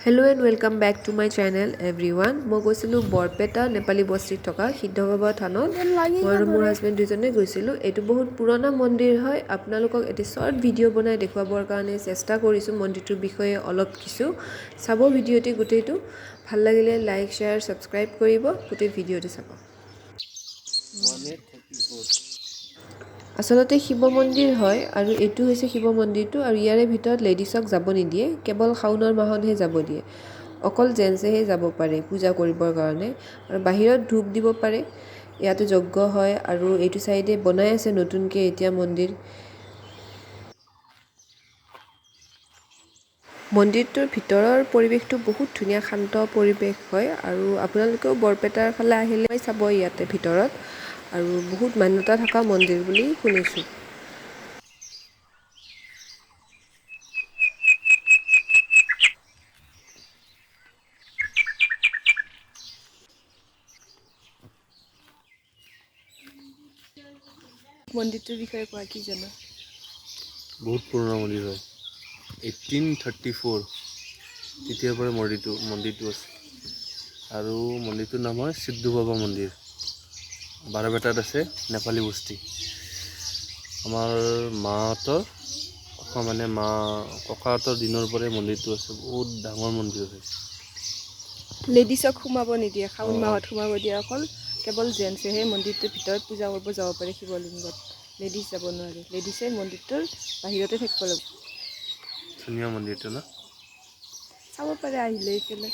Hello and welcome back to my channel, everyone. মই গৈছিলোঁ বৰপেটা নেপালী বস্তিত থকা সিদ্ধ বাবা থানত। মই আৰু মোৰ হাজবেণ্ড দুজনে গৈছিলোঁ। এইটো বহুত পুৰণা মন্দিৰ হয়। আপোনালোকক এটি শ্বৰ্ট ভিডিঅ' বনাই দেখুৱাবৰ কাৰণে চেষ্টা কৰিছোঁ মন্দিৰটোৰ বিষয়ে অলপ কিছু। চাব ভিডিঅ'টি গোটেইটো। ভাল লাগিলে লাইক, শ্বেয়াৰ, ছাবস্ক্ৰাইব কৰিব। গোটেই ভিডিঅ'টো চাব। 1834। আচলতে শিৱ মন্দিৰ হয় আৰু এইটো হৈছে শিৱ মন্দিৰটো আৰু ইয়াৰে ভিতৰত লেডিছক যাব নিদিয়ে। কেৱল শাওনৰ মাহতহে যাব দিয়ে। অকল জেণ্টছেহে যাব পাৰে পূজা কৰিবৰ কাৰণে আৰু বাহিৰত ধূপ দিব পাৰে। ইয়াতে যজ্ঞ হয় আৰু এইটো চাইডে বনাই আছে নতুনকৈ এতিয়া মন্দিৰ। মন্দিৰটোৰ ভিতৰৰ পৰিৱেশটো বহুত ধুনীয়া, শান্ত পৰিৱেশ হয় আৰু আপোনালোকেও বৰপেটাৰ ফালে আহিলে চাব ইয়াতে ভিতৰত আৰু বহুত মান্যতা থকা মন্দিৰ বুলি শুনিছোঁ। মন্দিৰটোৰ বিষয়ে কোৱা, কি জানা? বহুত পুৰণা মন্দিৰ হয়। 1834 তেতিয়াৰ পৰা মন্দিৰটো আছে আৰু মন্দিৰটোৰ নাম হয় সিদ্ধু বাবা মন্দিৰ। বাৰপেটাত আছে, নেপালী বস্তি। আমাৰ মাহঁতৰ ককা, মানে মা ককাহঁতৰ দিনৰ পৰাই মন্দিৰটো আছে। বহুত ডাঙৰ মন্দিৰ হয়। লেডিছক সোমাব নিদিয়ে। শাওণ মাহত সোমাব দিয়ে। অকল কেৱল জেণ্টছেহে মন্দিৰটোৰ ভিতৰত পূজা কৰিব যাব পাৰে শিৱলিংগত। লেডিছ যাব নোৱাৰে। লেডিছে মন্দিৰটোৰ বাহিৰতে থাকিব লাগিব। ধুনীয়া মন্দিৰটো ন? চাব পাৰে আহিলে এইফালে।